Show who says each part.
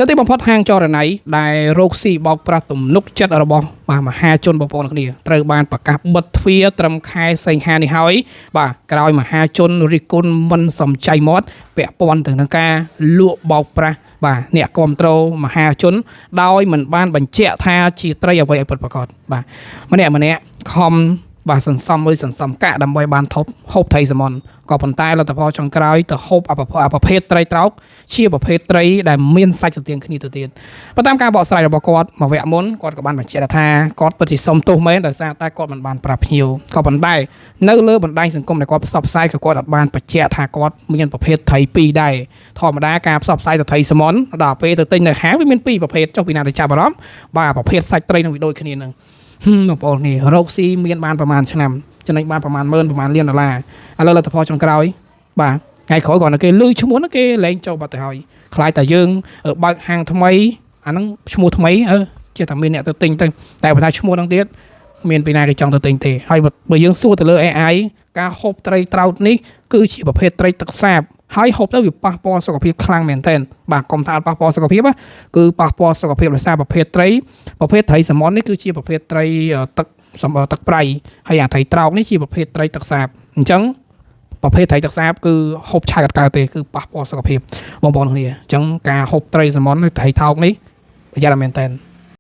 Speaker 1: នៅទីបំផុតហាងចរណៃដែលរោគស៊ីបោកប្រាស់ទំនុកចិត្តរបស់បាទមហាជនបងប្អូនគ្នាត្រូវបានប្រកាសបិទទ្វារត្រឹមខែសីហានេះហើយបាទក្រោយមហាជនរិះគន់មិនសំចៃមាត់ពាក់ព័ន្ធទៅនឹងការលក់បោកប្រាស់បាទអ្នកគ្រប់គ្រងមហាជន ដោយមិនបានបញ្ជាក់ថាជាត្រីអ្វីឲ្យពិតប្រាកដបាទម្នាក់ម្នាក់ខំបាទសន្សំលុយសន្សំកាក់ដើម្បីបានថប់ហូបត្រីសាម៉ុនក៏ប៉ុន្តែលទ្ធផលចុងក្រោយទៅហូបអបអប្រភេទត្រីត្រោកជាប្រភេទត្រីដែលមានសាច់ស្រទៀងគ្នាទៅទៀតបើតាមការបកស្រាយរបស់គាត់មួយវគ្គមុនគាត់ក៏បានបញ្ជាក់ថាគាត់ពិតជាសុំទោសមែនដោយសារតែគាត់មិនបានប្រាប់ភ្ញៀវក៏ប៉ុន្តែនៅលើបណ្ដាញសង្គមដែលគាត់ផ្សព្វផ្សាយក៏គាត់អត់បានបញ្ជាក់ថាគាត់មានប្រភេទត្រីពីរដែរធម្មតាការផ្សព្វផ្សាយទៅត្រីសាម៉ុនដល់ពេលទៅទិញនៅហាងវាមានពីរប្រភេទចុះពីណាទៅចាប់អារម្មណ៍បាទប្រភេទសាច់ត្រីនឹងវាដូចគ្នានឹង ហឹមបងប្អូននេះរកស៊ីមានបានប្រហែលឆ្នាំចំណេញបានប្រហែលម៉ឺនប្រហែលលានដុល្លារឥឡូវលទ្ធផលចុងក្រោយបាទថ្ងៃក្រោយគ្រាន់តែគេលឺឈ្មោះហ្នឹងគេលែងចូលបាត់ទៅហើយខ្លាចតែយើងបើកហាងថ្មីអាហ្នឹងឈ្មោះថ្មីអឺចេះតែមានអ្នកទៅទិញទៅតែបើថាឈ្មោះហ្នឹងទៀតមានពីណាគេចង់ទៅទិញទេហើយបើយើងសួរទៅលើ AI ការហូបត្រីត្រោតនេះគឺជាប្រភេទត្រីទឹកសាបហើយហូបទៅវាប៉ះពាល់សុខភាពខ្លាំងមែនទែនបាទកុំថាអត់ប៉ះពាល់សុខភាពណាគឺប៉ះពាល់សុខភាពដោយសារប្រភេទត្រី ប្រភេទត្រីសាម៉ុននេះគឺជាប្រភេទត្រីទឹកសំទឹកប្រៃហើយអាត្រីត្រោកនេះជាប្រភេទត្រីទឹកសាបអញ្ចឹងប្រភេទត្រីទឹកសាបគឺហូបឆាយអត់កើតទេគឺប៉ះពាល់សុខភាពបងប្អូនគ្នាអញ្ចឹងការហូបត្រីសាម៉ុនឬត្រីថោកនេះប្រយ័ត្នមែនតើ។